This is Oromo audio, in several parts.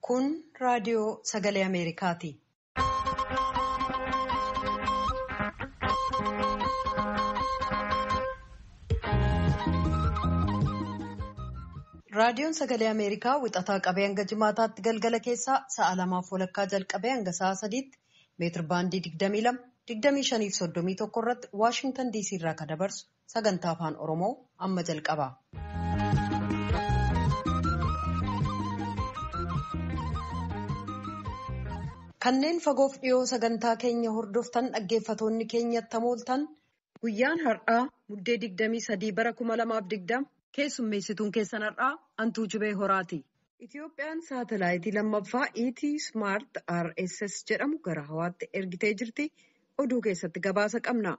Kun raadiyoo sagalee Ameerikaati. Raadiyoon sagalee Ameerikaa wixataa qabee hanga jimaataatti galgala keessaa sa'a 2:30 jalqabee hanga sa'a 3tti meetir baandii 22, 25 fi 31 irratti Waashingtan DC irraa kan dabarsu sagantaa afaan Oromoo amma jalqaba. Kanneen fagoof dhiyoo sagantaa keenya hordoftan dhaggeeffatoonni keenyatti hamooltan guyyaan har'aa muddee 23 bara 2020 keessummeessituun keessan har'aa Antuu Jibee Horaati. Itiyoophiyaan saatalaayitii lammaffaa ET Smart RSS jedhamu gara hawaatti ergitee jirti. Oduu keessatti gabaasa qabna.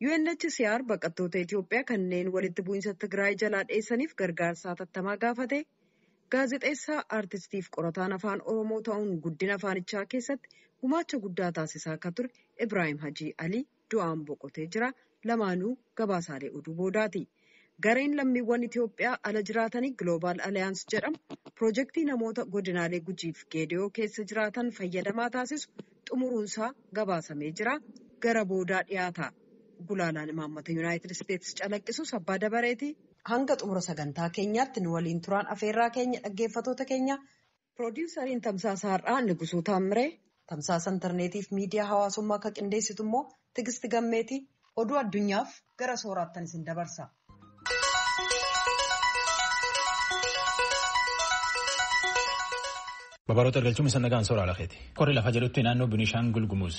UNHCR baqattoota Itiyoophiyaa kanneen walitti bu'iinsa Tigraay jalaa dheessaniif gargaarsa hatattamaa gaafate. Gaazexeessaa aartistiif qorataan afaan Oromoo ta'uun guddina afaanichaa keessatti gumaacha guddaa taasisaa akka ture Ibraayim Hajii Alii du'aan boqotee jira. Lamaanuu gabaasaalee oduu boodaati. Gareen lammiiwwan Itiyoophiyaa ala jiraatanii Global Alliance jedhamu piroojeektii namoota godinaalee Gujiif Geediyoo keessa jiraatan fayyadamaa taasisu xumuruunsaa gabaasamee jira. Gara boodaa dhiyaata. Gulaalaan imaammata Yuunaayitid Isteetsi calaqqisus abbaa dabareeti. Hanga xumura sagantaa keenyaatti nu waliin turaan afeerraa keenya dhaggeeffatoota keenya piroodiwusariin tamsaasa har'aa Nigusuu Taammiree tamsaasa intarneetiif miidiyaa hawaasummaa akka qindeessitu immoo Tigisti Gammeetii oduu addunyaaf gara sooraattan isin dabarsa. Babaroota argachuun isa nagaan soora alakeeti. Qorri lafa jedhutti naannoo Binishaangul Gumuz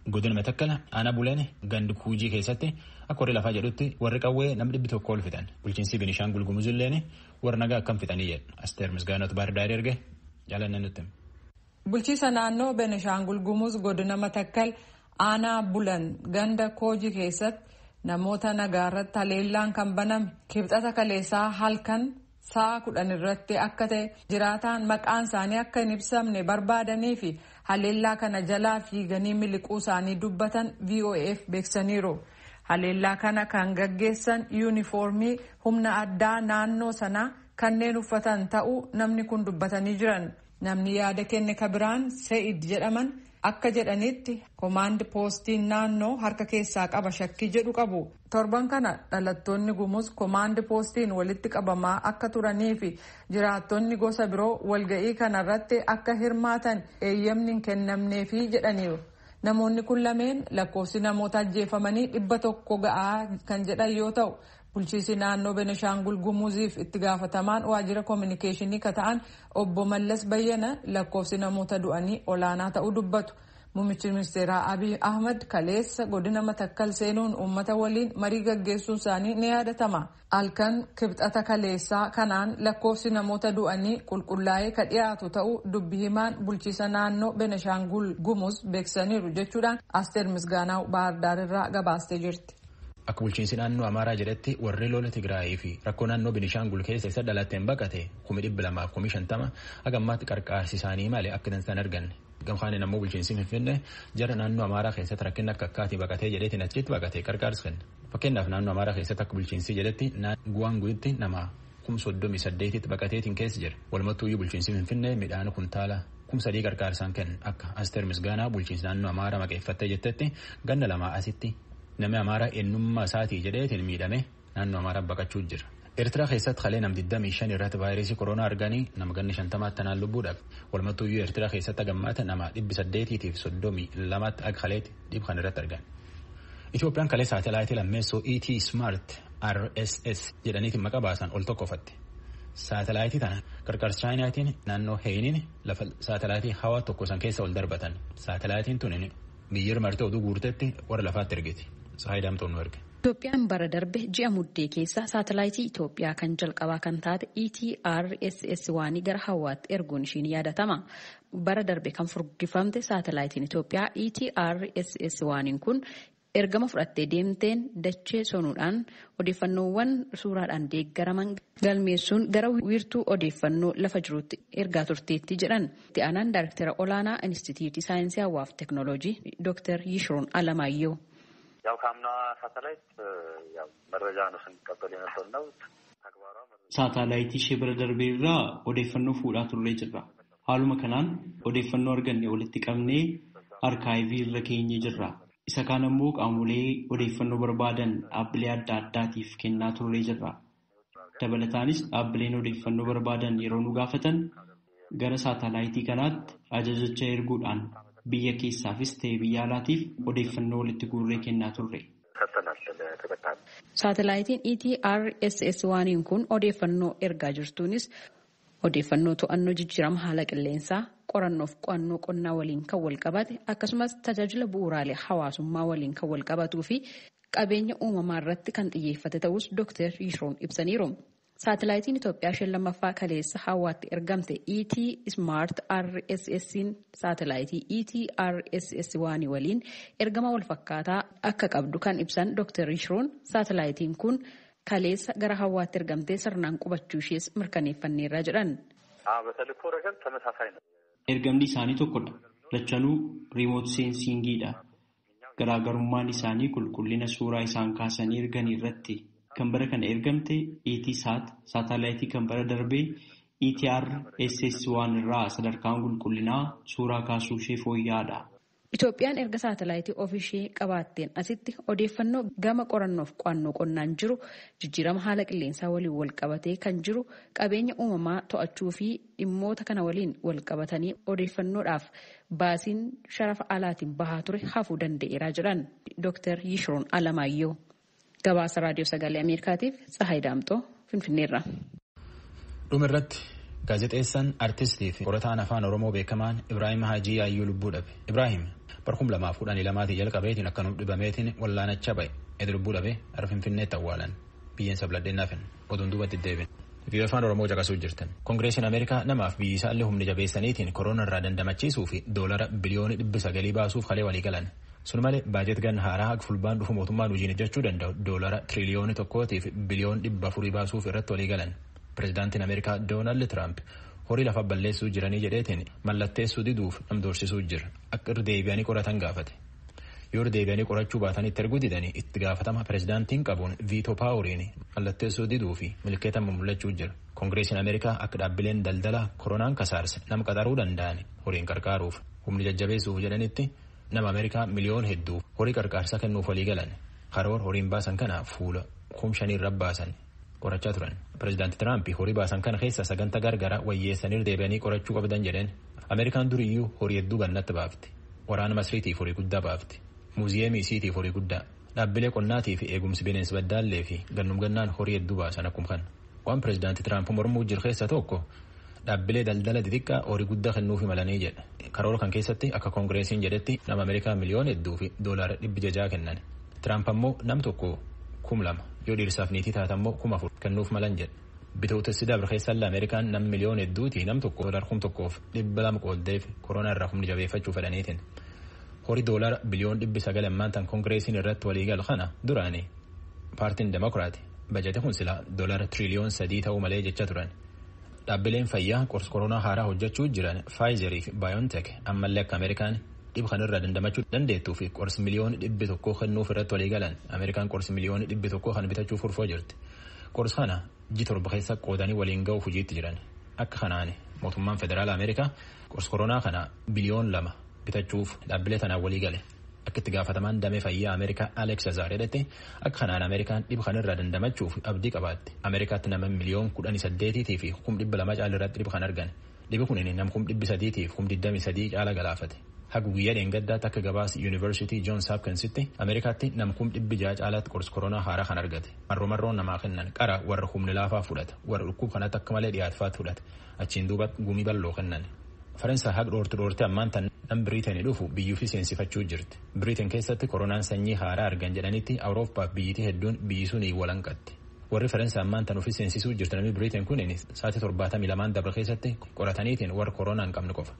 godina Matakkala aanaa Buleen gandi Kuujii keessatti akka warri lafaa jedhutti warri qawwee nama 100 ol fixan. Bulchiinsi Binishaangul Gumuz illeen warra nagaa akkam fixanii jedhu. Asteer Misgaanot Baardaar erge jaalanne nutti. Bulchiisa naannoo Binishaangul Gumuz godina Matakkal aanaa Bulan ganda Koojii keessatti namoota nagaarratti haleellaan kan baname kibxata kaleessaa halkan sa'a 10 irratti akka ta'e jiraataan maqaan isaanii akka hin ibsamne barbaadanii fi haleellaa kana jalaa fiiganii miliquu isaanii dubbatan VOAf beeksisaniiru. Haleellaa kana kan gaggeessan yuunifoormii humna addaa naannoo sanaa kanneen uffatan ta'uu namni kun dubbatanii jiran. Namni yaada kenne kabiraan Se'id jedhaman akka jedhanitti komaand poostiin naannoo harka keessaa qaba shakkii jedhu qabu. Torban kana dhalattoonni Gumuz komaand poostiin walitti qabamaa akka turanii fi jiraattonni gosa biroo walga'ii kanarratti akka hirmaatan eeyyamni hin kennamneefi jedhaniiru. Namoonni kun lameen lakkoofsi namoota ajjeefamanii 100 ga'aa kan jedhan yoo ta'u, bulchiisi naannoo Benishaangul Gumuziif itti gaafatamaan waajjira koominikeeshinii ka ta'an obbo Mallas Bayyana lakkoofsi namoota du'anii olaanaa ta'uu dubbatu. Muummichi ministeeraa Abiy Ahmad kaleessa godina Matakkal seenuun uummata waliin marii gaggeessuun isaanii ni yaadatama. Halkan kibxata kaleessaa kanaan lakkoofsi namoota du'anii qulqullaa'ee ka dhiyaatu ta'uu dubbi himaan bulchiisa naannoo Benishaangul Gumuz beeksisaniiru jechuudhaan Asteer Misgaanaaw Baardaar irraa gabaastee jirti. Akka bulchiinsi naannoo Amaaraa jedhetti warri lola Tigraayii fi rakkoo naannoo Binishaangul keessa isa dhalatteen baqate 250,000 haga ammaatti qarqaarsi isaanii malee akka dansan arganne. Gamkaaniin ammoo bulchiinsi Finfinnee jara naannoo Amaaraa keessatti rakkinni akka akkaatii baqatee jedheetiin achitti baqatee qarqaarsi kenna. Fakkeenyaaf naannoo Amaaraa keessatti akka bulchiinsi jedhetti Guwaanguutti nama 38,000 baqateetiin keessa jira. Walumattuuyyuu bulchiinsi Finfinnee midhaan kuntaala 3,000 qarqaarsaan kenna. Akka Asteer Misgaanaa bulchiinsi naannoo Amaaraa maqeeffattee jettetti ganna 2 asitti namni Amaaraa eenyummaa isaatii jedheetiin miidhame naannoo Amaaraa baqachuu jira. Eertiraa keessatti kalee nam 25 irratti vaayirasii koronaa arganii nama ganna 50 tanaan lubbuu dhabe. Walumattuuyyuu Eertiraa keessatti hagammaata nama 832 akka kaleetti dhib kan irratti argan. Itiyoophiyaan kalee saatalaayitii lammeessoo ET Smart RSS jedhaniitiin maqaa baasan ol tokkofatte. Saatalaayitii tana qarqarsa Chaayinaatiin naannoo Heeyiniin lafa saatalaayitii hawaa tokko san keessa ol darbatan. Saatalaayitiin tun biyyi martee oduu guurtetti warra lafaatti ergiti. Itoophiyaan bara darbe ji'a muddee keessa saatalaayitii Itoophiyaa kan jalqabaa kan taate ETRSS waanii gara hawaatti erguun ishiin yaadatama. Bara darbe kan furgifamte saatalaayitiin Itoophiyaa ETRSS waaniin kun ergama fudhattee deemteen dachee sonuudhaan odeeffannoowwan suuraadhaan deeggaraman galmeessuun gara wiirtuu odeeffannoo lafa jiruutti ergaa turteetti jedhan. Itti aanaan daayirektara olaanaa Inistituutii Saayinsii Hawaa fi Teekinooloojii Dr. Yishiruun Alamaayyoo. ያው ከአምና ሳተላይት ያው መረጃ ነው ስንቀበል የነበር ነው። Saatalaayitii ishee bara darbee irraa odeeffannoo fuudhaa turree jirra. Haaluma kanaan odeeffannoo arganne walitti qabnee arkaayivii irra keenye jirra. Isa kaan ammoo qaamolee odeeffannoo barbaadan dhaabbilee adda addaatiif kennaa turree jirra. Dabalataanis dhaabbileen odeeffannoo barbaadan yeroo nu gaafatan gara saatalaayitii kanaatti ajajacha erguudhaan biyya keessaafis ta'e biyya alaatiif odeeffannoo walitti guurree kennaa turre. Saatalaayitiin ETRSS waaniin kun odeeffannoo ergaa jirtuunis odeeffannoo to'annoo jijjiirama haala qilleensaa qorannoof qo'annoo qonnaa waliin kan walqabate akkasumas tajaajila bu'uuraalee hawaasummaa waliin kan walqabatuu fi qabeenya uumamaa irratti kan xiyyeeffate ta'us Dr. Yishiroon ibsaniiru. Saatalaayitiin Itoophiyaa isheen lammaffaa kaleessa hawaatti ergamte ET Smart RSS'n saatalaayitii ETRSS waanii waliin ergama walfakkaataa akka qabdu kan ibsan Dr. Yishiroon saatalaayitiin kun kaleessa gara hawaatti ergamtee sirnaan qubachuu ishees mirkaneeffanneerra jedhan. በተልእኮ ረገድ ተመሳሳይ ነው። Ergamni isaanii tokkodha. Lachanuu riimoot seensiingiidha. Garaagarummaan isaanii qulqullina suuraa isaan kaasanii ergan irratti. Kan bara kana ergamte ETSAT saatalaayitii kan bara darbee ETR SS1 irraa sadarkaan qulqullinaa suuraa kaasuu ishee fooyya'aadha. Itoophiyaan erga saatalaayitii ofiishee qabaatteen asitti odeeffannoo gama qorannoof qo'annoo qonnaan jiru jijjiirama haala qilleensaa waliin walqabatee kan jiru qabeenya uumamaa to'achuu fi dhimmoota kana waliin walqabatanii odeeffannoodhaaf baasiin sharafa alaatiin bahaa ture hafuu danda'eera jedhan Dr. Yishiroon Alamaayyoo. Gabaasa Raadiyoo Sagalee Ameerikaatiif Tsahaay Daamxoo Finfinneerra. Dhuma irratti gaazexeessaan artistii fi qorataan afaan Oromoo beekamaan Ibraahim Hajii Yaayyuu lubbuu dhabe. Ibraahim bara 2012 jalqabeetiin akkanum dhibameetiin wallaanachaa ba'e. Edi lubbuu dhabe har'a Finfinneetti awwaalan. Biyyeen sabladheennaaf oduun duubatti deebiin. Viiyoo afaan Oromoo caqasuu jirtan. Koongireesiin Ameerikaa namaaf biyyi isaallee humna jabeessaniitiin koroona irraa dandamachiisuu fi doolara biliyoona 900 baasuuf kalee walii galan. Sun malee baajet gan haaraa haga fulbaan dhufu mootummaan hojiin hojjechuu danda'u doolara tiriliyoona 1 fi biliyoona 400 baasuuf irratti walii galan. Pireezidaantiin Ameerikaa Doonaald Tiraamp horii lafa balleessuu jiranii jedheetiin mallatteessuu diduuf nam doorsisuu jira. Akka irra deebi'anii qoratan gaafate. Yoo irra deebi'anii qorachuu baatan itti erguu didanii itti gaafatama pireezidaantiin qabuun viitoo paawuriin mallatteessuu diduu fi milkeetan mul'achuu jira. Koongireesiin Ameerikaa akka dhaabbileen daldala koronaan kasaarse nama qaxaruu danda'an horiin qarqaaruuf humni jajjabeessuuf jedhanitti nama Ameerikaa miliyoona hedduu horii qarqaarsaa kennuuf walii galan. Karoora horiin baasan kana fuula 5,000 irra baasan qorachaa turan. Pireezidaanti Tiraamp horii baasan kana keessa sagantaa gargaraa wayyeessanii deebi'anii qorachuu qabdan jedheen. Ameerikaan duriyyuu horii hedduu gannatti baafti. Waraana Masriitiif horii guddaa baafti. Muuziyeemii isiitiif horii guddaa. Dhaabbilee qonnaatii fi eegumsi bineensi baddaallee fi gannum gannaan horii hedduu baasan akkuma kana. Waan pireezidaanti Tiraamp mormuu jiru keessa tokko dhaabbilee daldala xixiqqaa horii guddaa kennuufi malanii jedha. Karoora kan keessatti akka koongireesiin jedhetti nama Ameerikaa miliyoona hedduu fi doolaara 600 kennan. Tiraamp ammoo nam tokko 2,000 yoo dhiirsaaf niitii taate ammoo 4,000 kennuuf malan jedha. Bitootessi dabre keessallee Ameerikaan nam miliyoona hedduuti nam tokko doolaara 1,200 qooddeef koronaa irraa humni jabeeffachuu fedhaniitiin. Horii doolara biliyoon 900 ammaan tan koongireesiin irratti waliigalu kana duraani paartiin Demokiraati bajete kun silaa doolara tiriliyoon 3 ta'uu malee jecha turan. Dhaabbileen fayyaa qorsa koronaa haaraa hojjechuu jiran Faayizerii fi Baayontek ammallee akka Ameerikaan dhib kanarraa dandamachuu dandeettuu fi qorsi miliyoona 100 kennuuf irratti walii galan. Ameerikaan qorsi miliyoona 100 kan bitachuuf furfoo jirti. Qorsi kana ji 7 keessa qoodanii waliin ga'uuf hojiitti jiran. Akka kanaan mootummaan federaala Ameerikaa qorsi koronaa kana biliyoon 2 bitachuuf dhaabbilee tanaan walii gale. Akka itti gaafatamaan damee fayyaa Ameerikaa Alex Azaar jedhetti akka kanaan Ameerikaan dhib kanarraa dandamachuuf abdii qabaatti. Ameerikaatti nama miliyoon 18 fi 200,000 caala irratti dhib kan argan. Dhibi kun nama 300,000 fi 23,000 caala galaafate. Haga guyyaa dheengaddaatti akka gabaasa Yuunivarsiitii Joons Hopkinsitti Ameerikaatti nama 600,000 caalaatti qorsi koronaa haaraa kan argate. Marroo marroon namaa kennan qara warra humni laafaa fudhata. Warra dhukkub kanatti akka malee dhiyaatfaatti fudhata. Achiin duuba gumii bal'oo kennan. Faransaay haga dhoortu dhoorte ammaan tan nam Biriiteen dhufu biyyuufi seensifachuu jirti. Biriiteen keessatti koronaan sanyii haaraa argan jedhanitti Awurooppaaf biyyitii hedduun biyyi sunii walanqatti. Warri Faransaay ammaan tan ofii seensisuu jirti namni Biriiteen kunin sa'aatii 72 dabre keessatti qorataniitiin warra koronaa hin qabne qofa.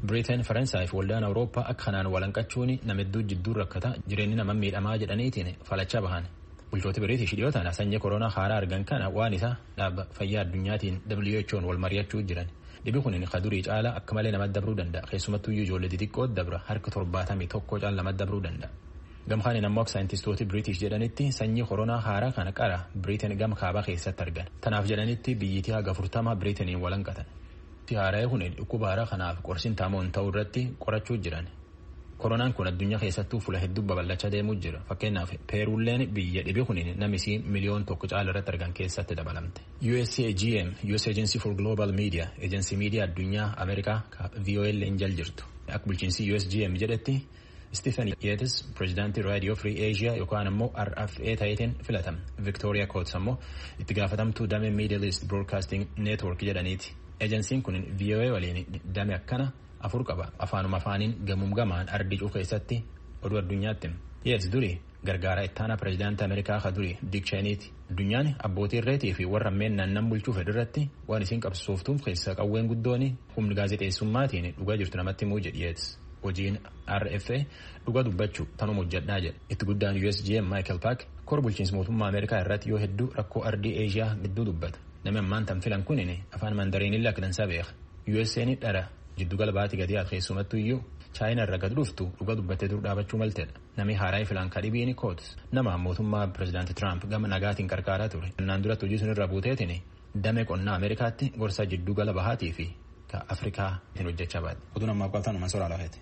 Biriiteen Faransaay fi waldaan Awurooppaa akka kanaan walanqachuun nama hedduu jidduu rakkata jireenyi nama miidhamaa jedhaniitiin falachaa bahan. Bulchooti Biriitish dhiyoo tana sanyii koronaa haaraa argan kana waan isa dhaaba fayyaa addunyaatiin WHO'n wal mari'achuu jiran. Dhibi kun ka durii caala akka malee namatti dabruu danda'a. Keessumattuu ijoollee xixiqqoo dabra harka 71 caala namatti dabruu danda'a. Gamkaaniin ammoo akka saayintistooti Biriitish jedhanitti sanyii koronaa haaraa kana qara Biriiteen gama kaabaa keessatti argan. Tanaaf jedhanitti biyyitii haga 40 Biriiteeniin walanqatan. Haara'ee kun dhukkuba haaraa kanaaf qorsiin taamoon ta'uu irratti qorachuu jiran. Koronaan kun addunyaa keessattuu fuula hedduu babal'achaa deemuu jira. Fakkeenyaaf Peeruulleen biyya dhibi kun namisii 1 miliyoon caala irratti argan keessatti dabalamte. USAGM, US Agency for Global Media, Agency Media addunyaa Ameerikaa VOA jal jirtu. Akka bulchiinsi USGM jedhetti Stephen Yates pireezidaantii Radio Free Asia yookaan ammoo RFA ta'eetiin filatame. Victoria Coates ammoo itti gaafatamtuu damee Middle East Broadcasting Network jedhaniiti. Ejensiin kun VOA waliin dame akkana afur qaba. Afaanuma afaaniin gamuum gamaan ardii cuu keessatti oduu addunyaatti. Yates duri gargaaraa ittaanaa pireezidaantii Ameerikaa ka duri Dick Cheney'ti. Addunyaan abbootii irreetii fi warra ammeen nan bulchuu fedhu irratti waan isiin qabsooftuuf keessa qawween guddoon humni gaazexeessummaatiin dhugaa jirtu namatti himuu jedhi Yates. Hojiin RFA dhuga dubbachuu tanuma hojjedhaa jedha. Itti guddaan USGM Michael Park kor bulchiinsa mootummaa Ameerikaa irratti yoo hedduu rakkoo ardii Eeshiyaa gidduu dubbata. Namni ammaan tan filan kunin afaan mandariinillee akka dansaa beeka. USA'n dhara jiddugala baatii gadi haadha keessumattuu iyyuu Chaayinaa irra gad dhuftu dhuga dubbattee dur dhaabachuu maltedha. Namni haaraa filan kadhibiin Coates nama mootummaa pireezidaanti Tiraamp gama nagaatiin qarqaaraa ture. Innaan duratti hojii sun irra buuteetiin damee qonnaa Ameerikaatti gorsa jiddugala bahaatii fi Afrikaa ittiin hojjechaa baate. Oduun ammaaf qabatan uuman soraa lafeeti.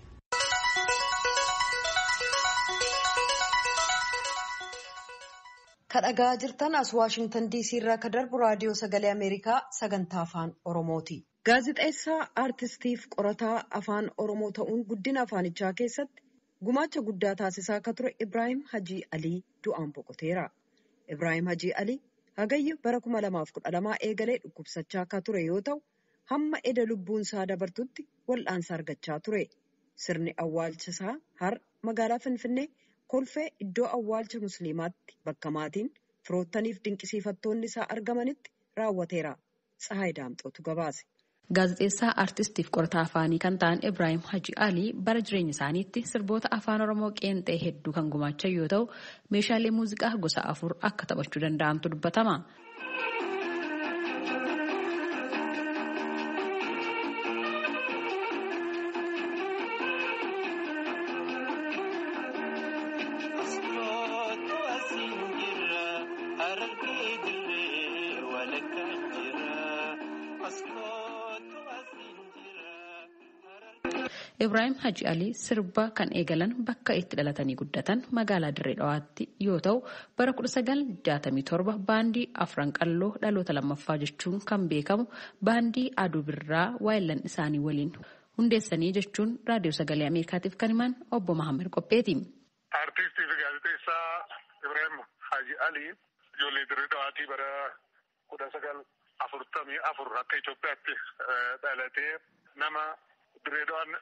Kadhagaa jirtan as Waashingtan DC irraa ka darbu raadiyoo sagalee Ameerikaa sagantaa afaan Oromooti. Gaazixeessaa, aartistiif qorataa afaan Oromoo ta'uun guddina afaanichaa keessatti gumaacha guddaa taasisaa akka ture Ibraayim Hajii Alii du'aan boqoteera. Ibraayim Hajii Alii hagayya bara 2012 eegalee dhukkubsachaa akka ture yoo ta'u, hamma eda lubbuun isaa dabartutti wal'aansa argachaa ture. Sirni awwaalcha isaa har'a magaalaa Finfinnee Kolfee iddoo awwaalcha Musliimaatti bakka maatiin firoottaniif dinqisiifattoonni isaa argamanitti raawwateera. Tsahaay Daamxootu gabaase. Gaazexeessaa, aartistiif qorataa afaanii kan ta'an Ibraayim Haji Alii bara jireenya isaaniitti sirboota afaan Oromoo qeenxee hedduu kan gumaachan yoo ta'u, meeshaalee muuziqaa gosa afur akka taphachuu danda'antu dubbatama. Ibraayim Haji Alii sirba kan eegalan bakka itti dhalatanii guddatan magaalaa Dirree Dhawaatti yoo ta'u, bara 1967 baandii Afran Qalloo dhaloota lammaffaa jechuun kan beekamu baandii Aduu Birraa waayillan isaanii waliin hundeessanii jechuun raadiyoo sagalee Ameerikaatiif kan himan obbo Mahammed Qopheeti. Aartistii fi gaazexeessaa Ibraayim Haji Alii ijoollee Dirree Dhawaatii bara 1944 akka Itoophiyaatti dhalatee nama Dirree Dhawaan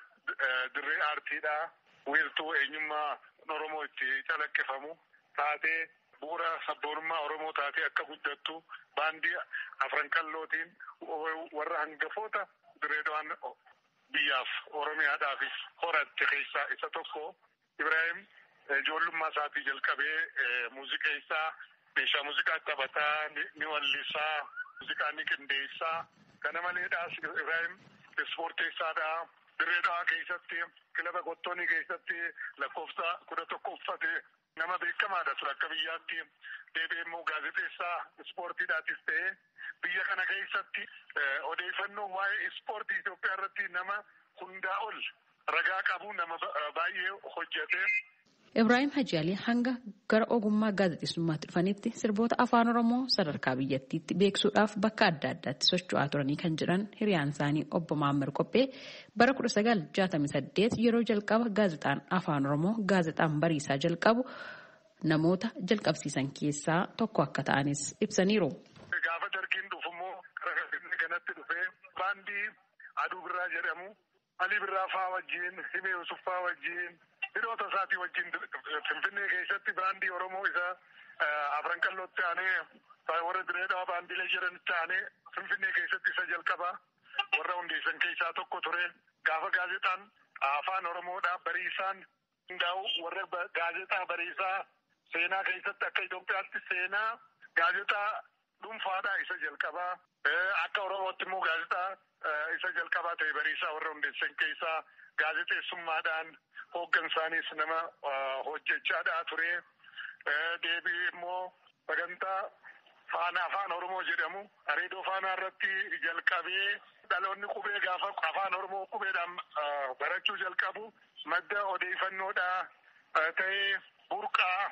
dirree aartiidhaa wiirtuu eenyummaa Oromoo itti calaqqifamu taatee bu'uura sabboonummaa Oromoo taatee akka guddattu baandii Afran Qallootiin warra hangafoota Dirree Dhawaan biyyaaf Oromiyaadhaafis horatte keessaa isa tokko. Ibraayim ijoollummaa isaatii jalqabee muuziqeessaa, meeshaa muuziqaa taphataa, ni wallisaa, muuziqaa ni qindeessaa. Kana maleedhaas Ibraayim ispoorteessaadhaa. Dirree Dhawaa keessatti kilaba Qottoonii keessatti lakkoofsa 11 uffate nama beekamaadha ture akka biyyaatti. Deebi'ee immoo gaazexeessaa ispoortiidhaatis ta'ee biyya kana keessatti odeeffannoo waa'ee ispoortii Itoophiyaa irratti nama hundaa ol ragaa qabu nama baay'ee hojjete. Ibraayim Haji Alii hanga gara ogummaa gaazexeessummaatti dhufanitti sirboota afaan Oromoo sadarkaa biyyattiitti beeksuudhaaf bakka adda addaatti socho'aa turanii kan jedhan hiriyaan isaanii obbo Maammer Qophee, bara 1968 yeroo jalqaba gaazexaan afaan Oromoo gaazexaan Bariisaa jalqabu namoota jalqabsiisan keessaa tokko akka ta'anis ibsaniiru. Gaafa dargiin dhufu immoo kanatti dhufee baandii Aduu Birraa jedhamu Alii Birraa faa wajjin, Himee Yusuf faa wajjin, hiriyoota isaatii wajjin Finfinnee keessatti baandii Oromoo isa Afran Qallootti aanee warra Dirree Dhawaa baandiilee jedhanitti aanee Finfinnee keessatti isa jalqabaa warra hundeessan keessaa tokko ture. Gaafa gaazexaan afaan Oromoodhaa Bariisaan hundaa'u warra gaazexaa Bariisaa seenaa keessatti akka Itoophiyaatti seenaa gaazexaa dhuunfaadhaa isa jalqabaa. Akka Oromootti immoo gaazexaa isa jalqabaa ta'e Bariisaa warra hundeessan keessaa gaazexeessummaadhaan hooggansaanis nama hojjechaadhaa ture. Deebi'ee immoo sagantaa Faana Afaan Oromoo jedhamu reediyoo Faanaa irratti jalqabee dhaloonni qubee gaafa Afaan Oromoo qubeedhaan barachuu jalqabu madda odeeffannoodhaa ta'ee burqaa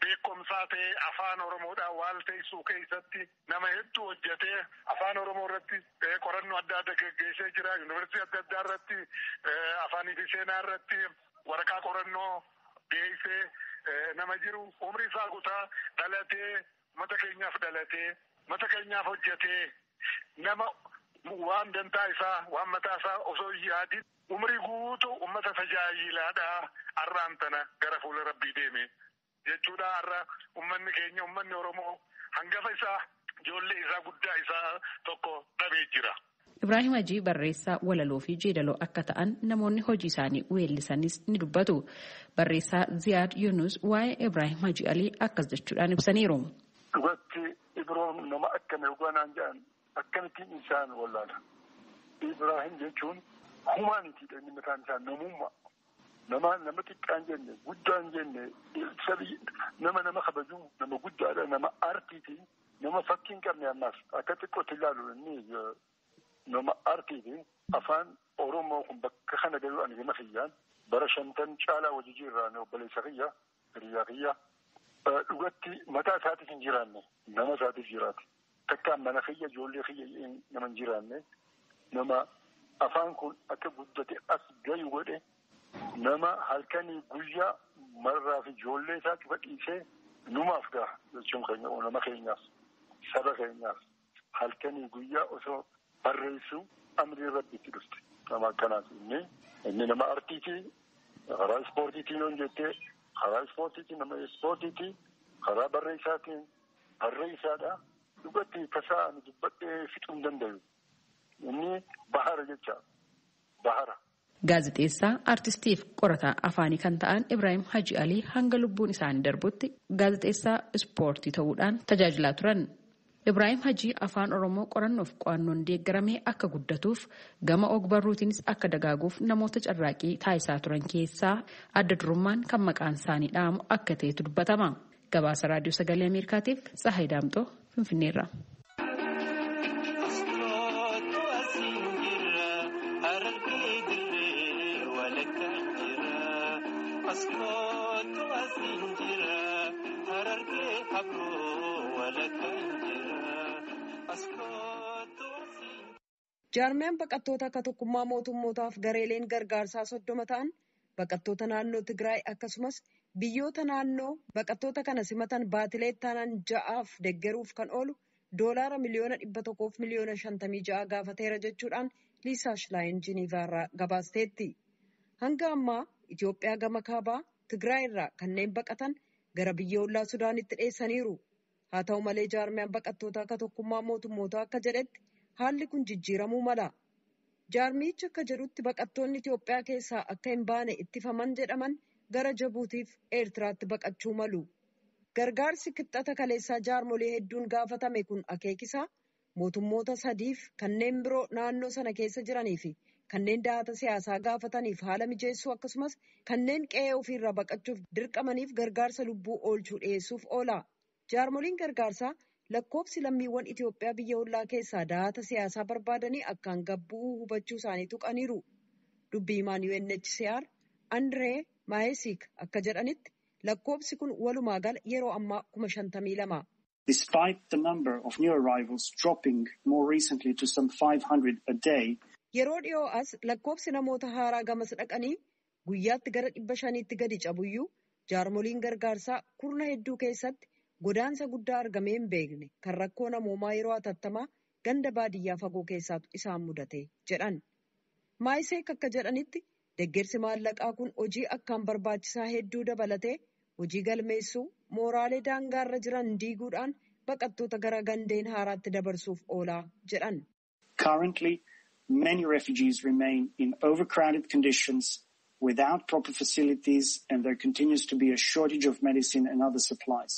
beekumsaa ta'ee Afaan Oromoodhaan waal teessuu keessatti nama hedduu hojjetee Afaan Oromoo irratti qorannoo adda addaa geggeessee jira. Yuunivarsiitii adda addaa irratti afaanii fi seenaa irratti waraqaa qorannoo dhiyeessee nama jiru umrii isaa guutaa dhalatee mata keenyaaf dhalatee mata keenyaaf hojjetee nama waan dantaa isaa waan mataa isaa osoo hin yaadin umrii guutuu ummata tajaajilaadhaa har'aan tana gara fuula rabbii deeme jechuudha. Har'a ummanni keenya ummanni Oromoo hangafa isaa ijoollee isaa guddaa isaa tokko dhabee jira. Ibraahim Hajii barreessaa walaloo fi jeedaloo akka ta'an namoonni hojii isaanii weellisanis ni dubbatu. Barreessaa Ziyaad Yunus waa'ee Ibraahim Hajii Alii akkas jechuudhaan ibsaniiru. Dhugatti Ibroon nama akkami hoogganaan jedhan akkamittiin isaan wallaala. Ibraahim jechuun humaanitiidha inni mataan isaa namummaa. Nama nama xiqqaa hin jenne guddaa hin jenne nama nama kabaju nama guddaadha nama artiiti nama fakkii hin qabne ammaas akka xiqqootti ilaalu inni nama artiiti. Afaan Oromoo kun bakka kana galu ani gama kiyyaan bara 50 caalaa hojii jirraan obboleessa kiyya hiriyaa kiyya dhugatti mataa isaatiif hin jiraanne nama isaatiif jiraate takkaan mana kiyya ijoollee kiyya nama hin jiraanne nama afaan kun akka guddate as gayu godhe nama halkanii guyyaa marraa fi ijoollee isaa cufa dhiisee numaaf gaha jechuun keenya nama keenyaaf saba keenyaaf halkanii guyyaa osoo barreessuu amrii rabbitti dhufte nama akkanaas inni nama artiiti karaa ispoortiitiin yoon jettee karaa ispoortiitiin nama ispoortiiti karaa barreessaatiin barreessaadha dhugatti tasaa ani dubbadhee fixuu hin dandayu inni bahara jecha bahara. Gaazexeessaa, artistii fi qorataa afaanii kan ta'an Ibraahim Haji Alii hanga lubbuun isaanii darbutti gaazexeessaa ispoortii ta'uudhaan tajaajilaa turan. Ibraahim Hajii afaan Oromoo qorannoof qo'annoon deeggaramee akka guddatuuf gama og-barruutiinis akka dagaaguuf namoota carraaqii taasisaa turan keessaa adda durummaan kan maqaan isaanii dhaamu akka ta'etu dubbatama. Gabaasa Raadiyoo Sagalee Ameerikaatiif Tsahaay Daamxoo Finfinneerra. Jaarmiyaan baqattoota akka tokkummaa mootummootaaf gareeleen gargaarsaa 30 ta'an baqattoota naannoo Tigraay akkasumas biyyoota naannoo baqattoota kana simatan baatilee taanaan 6'aaf deeggaruuf kan oolu doolaara miliyoona 100 fi miliyoona 56 gaafateera jechuudhaan Liisaa Shilaayin Jiniivaarraa gabaasteetti. Hanga ammaa Itoophiyaa gama kaabaa Tigraay irraa kanneen baqatan gara biyya ollaa Sudaanitti dheessaniiru. Haa ta'u malee jaarmiyaan baqattoota akka tokkummaa mootummootaa akka jedhetti haalli kun jijjiiramuu mala. Jaarmichi akka jedhutti baqattoonni Itoophiyaa keessaa akka hin baane ittifaman jedhaman gara Jibuutiif Eertiraatti baqachuu malu. Gargaarsi kibxata kaleessaa jaarmolee hedduun gaafatame kun akeekisaa mootummoota sadiif kanneen biroo naannoo sana keessa jiranii fi kanneen dahata siyaasaa gaafataniif haala mijeessuu akkasumas kanneen qe'ee ofiirraa baqachuuf dirqamaniif gargaarsa lubbuu oolchuu dhiyeessuuf oola. Jaarmoliin gargaarsaa lakkoofsi lammiiwwan Itoophiyaa biyya ollaa keessaa dahata siyaasaa barbaadanii akkaan gabbu'uu hubachuu isaanii tuqaniiru. Dubbii himaan UNHCR Andree Maayesik akka jedhanitti lakkoofsi kun walumaa gala yeroo ammaa 52,000. Despite the number of new arrivals dropping more recently to some 500 a day. Yeroo dhiyoo as lakkoofsi namoota haaraa gamas dhaqanii guyyaatti gara 500tti gadi cabuyyuu jaarmoliin gargaarsaa kurna hedduu keessatti godaansa guddaa argamee hin beekne kan rakkoo namoomaa yeroo hatattamaa ganda baadiyyaa fagoo keessaatu isaan mudate jedhan. Maayiseek akka jedhanitti deeggarsi maallaqaa kun hojii akkaan barbaachisaa hedduu dabalatee hojii galmeessuu mooraalee daangaarra jiran diiguudhaan baqattoota gara gandeen haaraatti dabarsuuf oolaa jedhan. Currently, many refugees remain in overcrowded conditions without proper facilities and there continues to be a shortage of medicine and other supplies.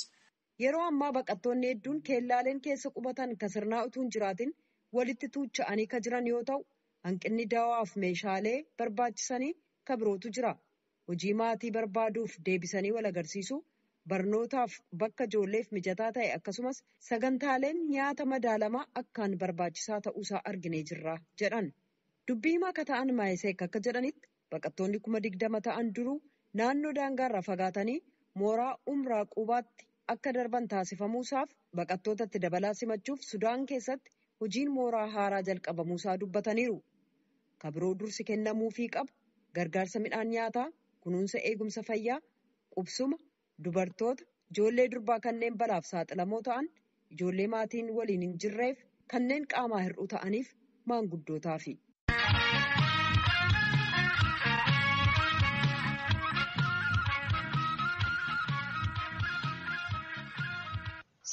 Yeroo ammaa baqattoonni hedduun keellaaleen keessa qubatan ka sirnaa utuu hin jiraatin walitti tuucha'anii ka jiran yoo ta'u, hanqinni dawaaf meeshaalee barbaachisanii ka birootu jira. Hojii maatii barbaaduuf deebisanii wal agarsiisuu, Barnootaaf bakka ijoolleef mijataa ta'e akkasumas sagantaaleen nyaata madaalamaa akkaan barbaachisaa ta'uusaa arginee jirra jedhan. Dubbii himaa akka ta'an Maayiseek akka jedhanitti baqattoonni 20,000 ta'an duruu naannoo daangaarraa fagaatanii mooraa Umraa Qubaatti akka darban taasifamuusaaf baqattootatti dabalaa simachuuf Sudaan keessatti hojiin mooraa haaraa jalqabamuusaa dubbataniiru. Kabiroo dursi kennamuufii qabu gargaarsa midhaan nyaataa, kunuunsa eegumsa fayyaa, qubsuma. Dubartoota ijoollee durbaa kanneen balaaf saaxilamoo ta'an, ijoollee maatiin waliin hin jirreef kanneen qaamaa hir'uu ta'aniif maanguddootaafi.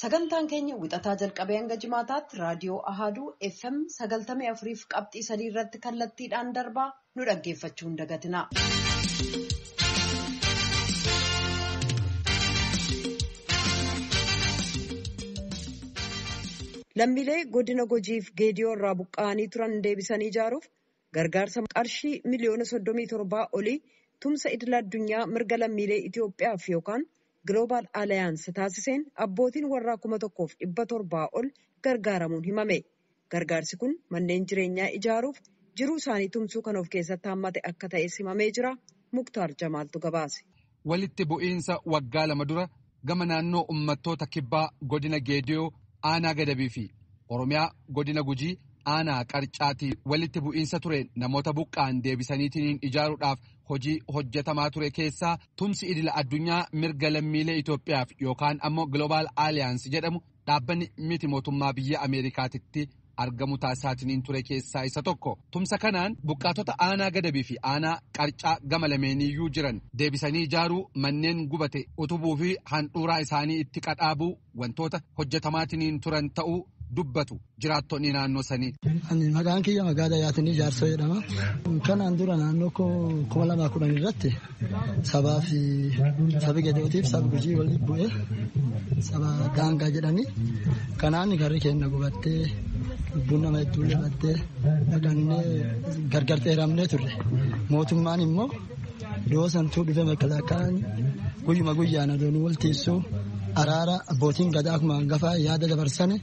Sagantaan keenya wixataa jalqabee hanga jimaataatti raadiyoo Ahaaduu FM 94.3 irratti kallattiidhaan darbaa nu dhaggeeffachuu hin dagatina. Lammiilee godina Gujiif Geediyoo irraa buqqa'anii turan deebisanii ijaaruuf gargaarsa qarshii miliyoona 37 olii tumsa idil addunyaa mirga lammiilee Itoophiyaaf yookaan Global Alliance taasiseen abbootiin warraa 1,700 ol gargaaramuun himame. Gargaarsi kun manneen jireenyaa ijaaruuf jiruu isaanii tumsuu kan of keessatti hammate akka ta'es himamee jira. Muktaar Jamaaltu gabaase. Walitti bu'iinsa waggaa 2 dura gama naannoo uummattoota kibbaa godina Geediyoo aanaa Gadabii fi Oromiyaa godina Gujii aanaa Qarcaatii walitti bu'iinsa ture namoota buqqaan deebisaniitiin ijaaruudhaaf hojii hojjetamaa ture keessaa tumsi idila addunyaa mirga lammiilee Itoophiyaaf yookaan ammoo Global Alliance jedhamu dhaabbanni miti mootummaa biyya Ameerikaatitti argamu taasisaatiin ture keessaa isa tokko. Tumsa kanaan buqqaatota aanaa Gadabii fi aanaa Qarcaa gama lameeniyyuu jiran deebisanii ijaaruu, manneen gubate utubuu fi handhuuraa isaanii itti qadhaabuu wantoota hojjetamaatiin turan ta'uu dubbatu jiraattonni naannoo sanii. Maqaan kiyya magaalaa Yaatinii Jaarsoo jedhama. Kanaan dura naannoo 2010 irratti sabaa fi sabi Geediyootiif sabi Gujii walitti bu'ee saba daangaa jedhanii kanaan garri keenya gubattee lubbuun nama hedduu lebattee dhaqannee gargar xeeramnee turre. Mootummaan immoo doosantuu dhufe makalaakaan guyyuma guyyaan adoon waltiisuu araara abbootiin gadaa akkuma hangafaa yaada dabarsane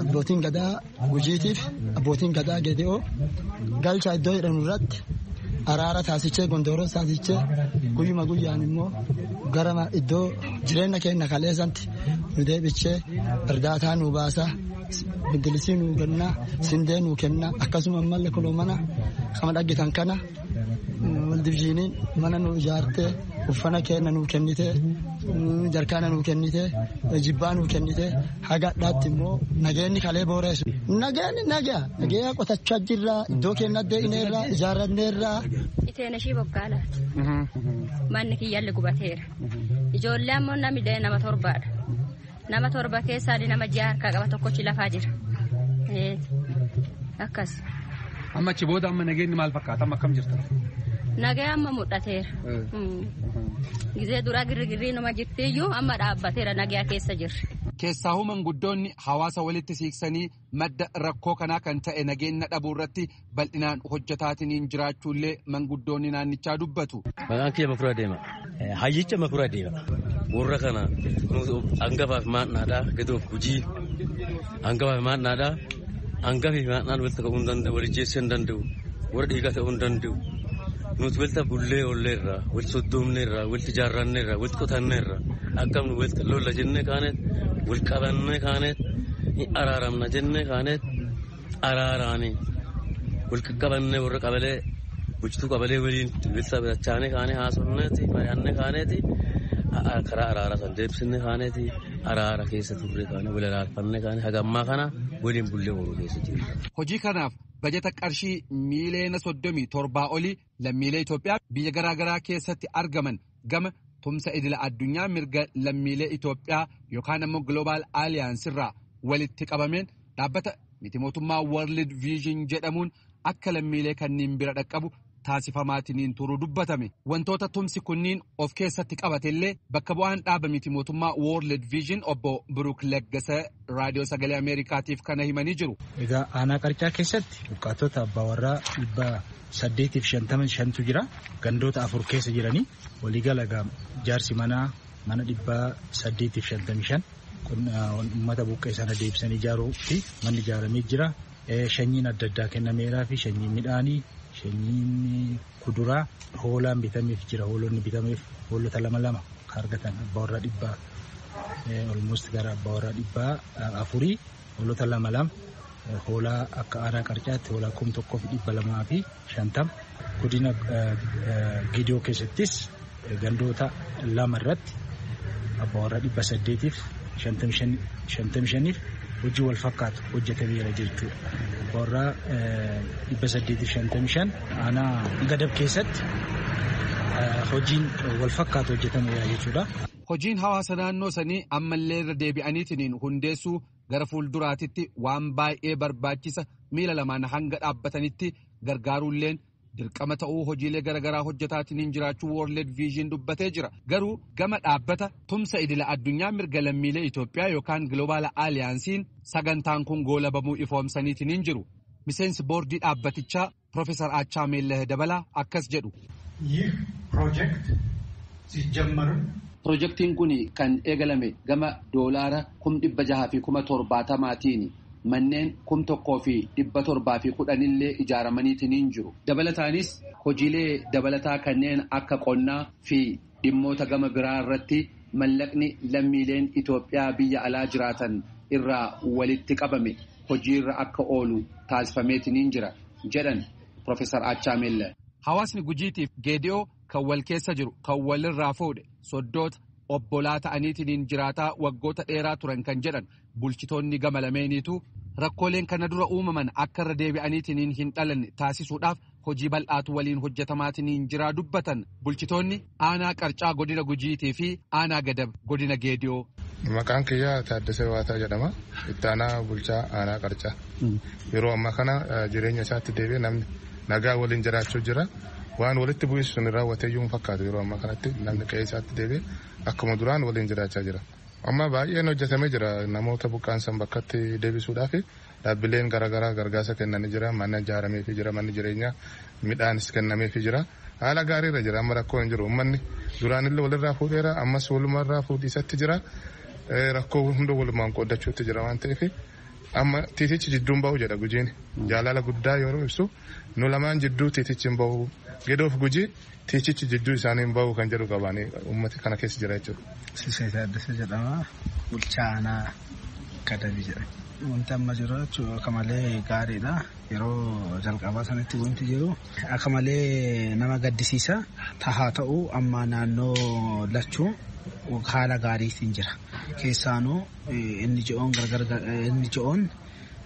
abbootiin gadaa Gujiitiif abbootiin gadaa Geediyoo galchaa iddoo jedhamu irratti araara taasichee gondooroo taasichee guyyuma guyyaan immoo gara iddoo jireenya keenya kaleessatti nu deebichee irdaataa nu baasaa bindilisii nu kennaa sindee nu kennaa akkasuma ammallee kunoo mana kama dhaggitan kana waldibjiiniin mana nu ijaartee uffana keenya nu kennitee jarkaana nu kennitee jibbaa nu kennitee haga addaatti immoo nageenyi kalee booreessu. Nageenyi nagaa nagee qotachaa jirra iddoo keenya dee'ineerra ijaarranneerra. Iteen ishii boggaalaati. Manni kiyyaalli gubateera. Ijoollee ammoo namni nama torbaadha. Nama torba keessaa nama ji'a harkaa qaba tokkochi lafaa jira. Akkas. Amma achi booda amma nageenyi maal fakkaata? Amma akkam jirta? Nagee amma mul'ateera. Gizee duraa girgirrii numa jirtiyyuu amma dhaabbateera nagaa keessa jirra. Keessaahu manguddoonni hawaasa walitti siiqsanii madda rakkoo kanaa kan ta'e nageenya dhabuu irratti bal'inaan hojjetaatiin jiraachuullee manguddoonni naannichaa dubbatu. Maqaan kiyya Makuraa Deema. Hayyicha Makuraa Deema. Warra kana hangafaaf maadnaadhaa gadoof Gujii hangafaaf maadnaadhaa hangafi maadnaan walitti qabuu hin danda'u walijjeessuu hin danda'u warra dhiigaa ta'uu hin danda'u. Nuti walitti bullee oolleerra, walitti soddoomneerra, walitti ijaarranneerra, walitti qotanneerra akkam nu walitti lolla jennee kaaneet, wal qabannee kaaneet, ni araaramna jennee kaaneet araaraanii wal qaqqabannee warra qabalee bulchituu qabalee waliin walitti dachaanee kaanee haasofneeti mari'annee kaaneeti karaa araaraa san deebisnee kaaneeti araara keessa turre kaanee wal araarfannee kaanee hagammaa kana waliin bullee ooluu keessa jirra. Hojii kanaaf bajeta qarshii miiliyoona 37 olii lammiilee Itoophiyaa biyya garaa garaa keessatti argaman gama tumsa idila addunyaa mirga lammiilee Itoophiyaa yookaan ammoo Global Alliance irraa walitti qabameen dhaabbata miti mootummaa World Vision jedhamuun akka lammiilee kanneen bira dhaqqabu taasifamaatiniin turuu dubbatame. Wantoota tumsi kunniin of keessatti qabatellee bakka bu'aan dhaaba miti mootummaa World Vision obbo Biruk Laggasa raadiyoo sagalee Ameerikaatiif kana himanii jiru. Egaa aanaa Qarcaa keessatti buqqaatota abbaa warraa 855 jira. Gandoota 4 keessa jiranii waliigala jaarsi manaa mana 855 uummata buqqee sana deebisanii ijaaruu fi manni ijaaramee jira. Sanyiin adda addaa kennameeraa fi sanyiin midhaanii, sanyiin kuduraa hoolaan bitameef jira. Hoolonni bitameef hoolota 2 kan argatan abbaa warraa 100 olmost gara abbaa warraa 400 hoolota 2 hoolaa akka aanaa Qarcaatti hoolaa 1250 godina Gidiyoo keessattis gandoota 2 irratti abbaa warraa 855 hojii wal fakkaatu hojjetameera jechuudha. Abbaa warraa 855 aanaa Gadab keessatti hojiin wal fakkaatu hojjetameera jechuudha. Hojiin hawaasa naannoo sanii ammallee irra deebi'aniitiin hundeessuu gara fuulduraatitti waan baay'ee barbaachisa miila lamaan hanga dhaabbatanitti gargaaruulleen dirqama ta'uu hojiilee garaagaraa hojjetaatiin jiraachuu World Vision dubbatee jira. Garuu gama dhaabbata tumsa idila addunyaa mirga lammiilee Itoophiyaa yookaan Global Allianceiin sagantaan kun goolabamuu ifoomsaniitiin hin jiru. Miseensi boordii dhaabbatichaa Profeesar Achaameellah Dabalaa akkas jedhu. ይህ ፕሮጀክት ሲጀመርም Pirojektiin kun kan eegalame gama doolaara 670,000 manneen 1,710 illee ijaaramaniitiin hin jiru. Dabalataanis hojiilee dabalataa kanneen akka qonnaa fi dhimmoota gama biraa irratti mallaqni lammiileen Itoophiyaa biyya alaa jiraatan irraa walitti qabame hojiirra akka oolu taasifameetiin hin jira jedhan Profeesar Achaameella. Hawaasni Gujiitiif Geediyoo kan wal keessa jiru kan walirraa fuudhe soddoota obbolaa ta'aniitiin jiraataa waggoota dheeraa turan kan jedhan bulchitoonni gama lameeniitu rakkooleen kana dura uumaman akka irra deebi'aniitiin hin dhalanne taasisuudhaaf hojii bal'aatu waliin hojjetamaatiin jiraa dubbatan bulchitoonni aanaa Qarcaa godina Gujiitii fi aanaa Gadab godina Geediyoo. Maqaan kiyyaa Taaddasee Waataa jedhama. Itti aanaa bulchaa aanaa Qarcaa. Yeroo ammaa kana jireenya isaatti deebi'ee namni nagaa waliin jiraachuu jira. Waan walitti bu'iinsi sun raawwatee iyyuu hin fakkaatu yeroo ammaa kanatti namni qe'ee isaatti deebi'ee akkuma duraan waliin jiraachaa jira. Amma baay'een hojjetamee jira namoota buqqaan san bakkatti deebisuudhaaf dhaabbileen garaagaraa gargaarsa kennanii jira manni ijaarameefii jira manni jireenyaa midhaanis kennameefii jira haala gaariirra jira amma rakkoo hin jiru uummanni duraanillee walirraa fuudheera ammas walumarraa fuudhiisatti jira rakkoo hunda walumaan qooddachuutti jira waan ta'eef amma tiitichi jidduun bahu jedha Gujiin jaalala guddaa yeroo ibsu nu lamaan jidduu tiitichi hin bahu Gedoof Gujii tiitichi jidduu isaanii hin bahu kan jedhu qabaanii uummati kana keessa jira jechuudha. Sisee Taaddasee jedhama. Bulchaa aanaa Gadabii jedhama. Wanti amma jiru jechuun akka malee gaariidha. Yeroo jalqabaa sanatti wanti jiru akka malee nama gaddisiisa. Tahaa ta'u amma naannoo lachuu haala gaariitiin jira. Keessaanuu inni ji'oon gargar inni ji'oon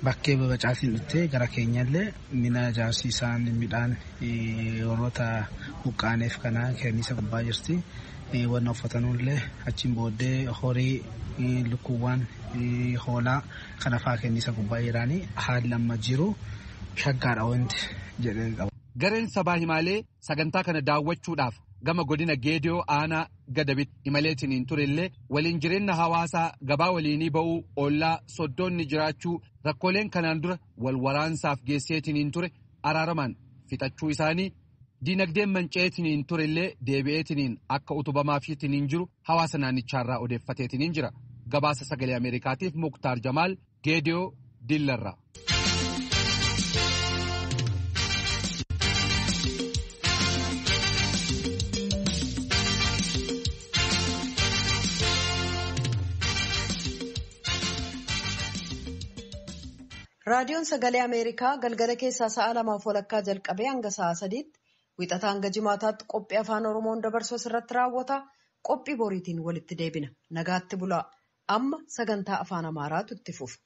bakkee babacaatiin dhuftee gara keenyallee mina ijaarsiisaan midhaan warroota buqqaaneef kana kennisa gubbaa jirti. Wanna uffatanullee achiin booddee horii lukkuuwwan hoolaa kana fa'aa kennisa gubbaa jiraanii haalli amma jiru shaggaadha wanti jedhee qaba. Gareen sabaa himaalee sagantaa kana daawwachuudhaaf gama godina Geediyoo aanaa Gadabitti imaleetiin turellee waliin jireenya hawaasaa gabaa waliinii ba'uu ollaa soddoonni jiraachuu rakkooleen kanaan dura wal waraansaaf geesseetiin ture araaramaan fixachuu isaanii diinagdeen manca'eetiin turellee deebi'eetiin akka utubamaafiitiin jiru hawaasa naannichaarraa odeeffateetiin jira. Gabaasa sagalee Ameerikaatiif Muktaar Jamaal Geediyoo Dillarraa. Raadiyoon Sagalee Ameerikaa galgala keessaa sa'a 2:30 jalqabee hanga sa'a 3tti wixataa hanga jimaataatti qophii afaan Oromoon dabarsu irratti raawwata. Qophii boriitiin walitti deebina. Nagaatti bulaa. Amma sagantaa afaan Amaaraatu itti fufa.